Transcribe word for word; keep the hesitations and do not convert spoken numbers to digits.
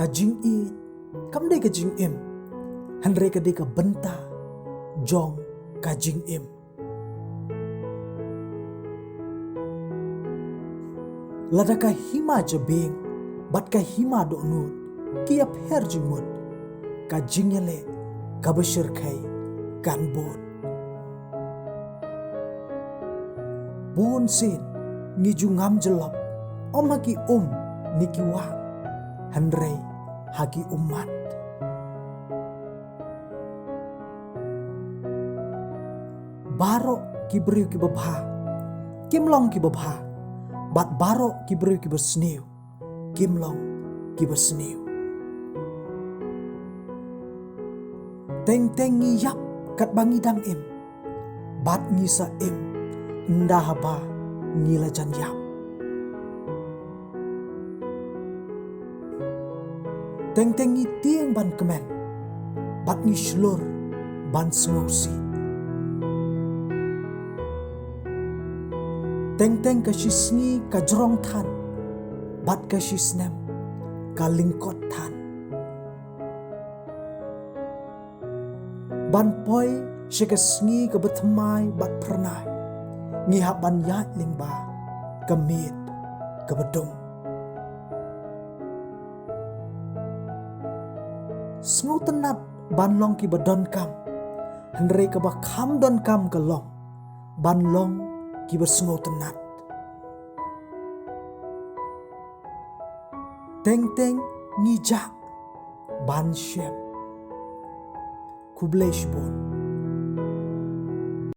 Ka jingïeit kam dei ka jingim, hynrei ka dei ka bynta jong ka jingim. Lada ka hima jabieng bad ka hima dohnud ki ïapher jingmut, ka jingïaleh kaba shyrkhei kan bud. Bun sien ngi ju ngam jyllop, ym ha ki um ne ki wah, hynrei ha ki ummat. Baroh ki briew kiba bha kim long kiba bha, bad baroh ki briew kiba sniew kim long kiba sniew. Teng teng ngi ïap katba ngi dang im, bad ngi sa im ynda haba ngi la jan ïap. Teng teng ngi tieng ban kmen, bad ngi shlur ban sngewsih. Teng teng ka shisngi ka jrong than, bad ka shisnem ka lyngkot than. Ban poi sha ka sngi kaba thymmai bad phyrnai, ngi hap ban ïaid lyngba ka miet kaba dum. Sngewtynnat ban long kiba donkam, hynrei kaba kham donkam ka long ban long kiba sngewtynnat. Teng teng ngi jah ban shem. Khublei shibun.